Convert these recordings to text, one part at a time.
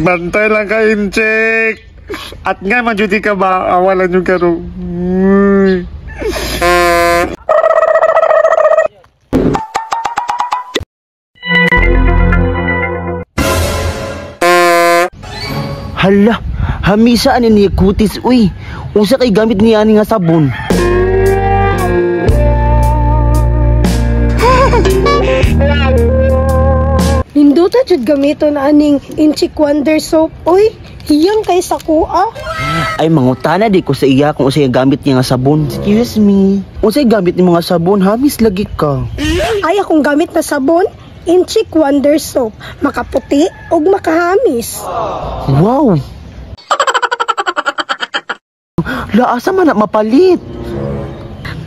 Bantay lang ka, Inchik. At nga, majuti ka ba? Awalan yung karo. Hala, hamisa ani ni kutis uy. Unsa kay gamit niya ani nga sabon? Nindota jud gamiton aning Inchik Wonder Soap oy. Hiyang kay sa kuha. Ay mangutana di ko sa iya kung unsay gamit niya nga sabon. Excuse me. Unsay gamit ni mga sabon? Hamis lagi ka. Ay akong gamit na sabon, Inchik Wonder Soap. Makaputi ug makahamis. Wow. Laasa man na mapalit.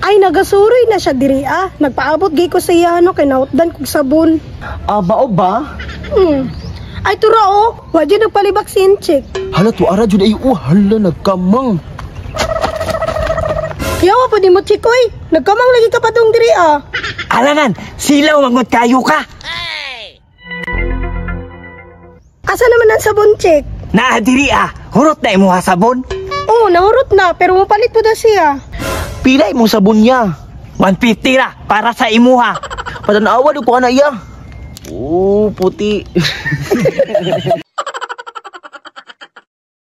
Ay nagasuroy na siya diri ah. Nagpaabot gay ko sa iya no kay nahutdan kog sabon. Ah, mao ba? Ay tura oh, wa jud nagpalibak si Inchik. Hala tuara jud ay oh, hala nagkamang. Yawa po di mo chikoy. Nagkamang lagi ka pa dong diri ah. Alangan, silaw mangot kayo ka. Asa naman ang sabon, Chik? Naa diri ah, hurot na imuha sabon. Oo, nahurot na, pero mupalit po daw siya. Pila imong sabon niya? 150 ra para sa imuha. Patanawa ko ana iya. Oh, puti.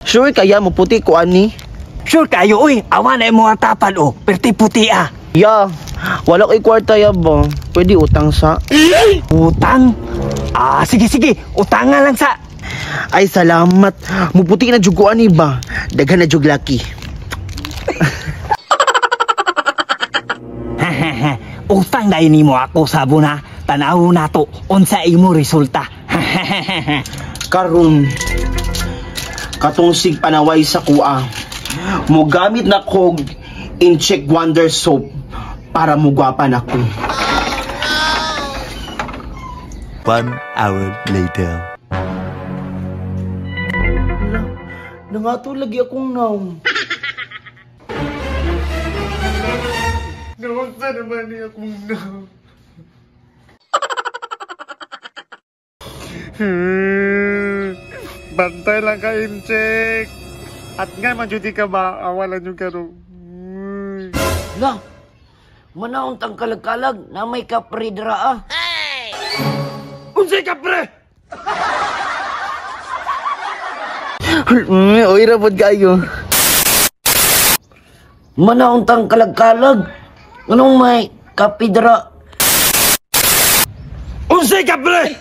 Sure kaya mo puti ko ani? Sure kayo uy, awa na imuha tapal oh, perti puti ah. Ya, wala ko'y kwarta ya ba? Pwede utang sa? Utang? Ah, sige sige, utangan lang sa. Ay salamat, muputi na jud ko ani ba? Daghan na jud laki. Utang na nimo ako sabon ha. Tanaw nato unsa imo resulta. Karon katong sig panaway sa kuha. Mugamit na kog Inchik Wonder Soap para mugwapa na ko. 1 hour later. Nangato lagi akong naong. Nawagsa naman niya akong naong. Bantay lang ka, Inchik. At nga, majuti ka ba? Awalan yung karo. La, manaong tang kalag-kalag na may kapre dira ah. Unsay kapre? Uy, rabot kayo. Manaong tang kalag-kalag. Anong may kape dira? Unsay kapre?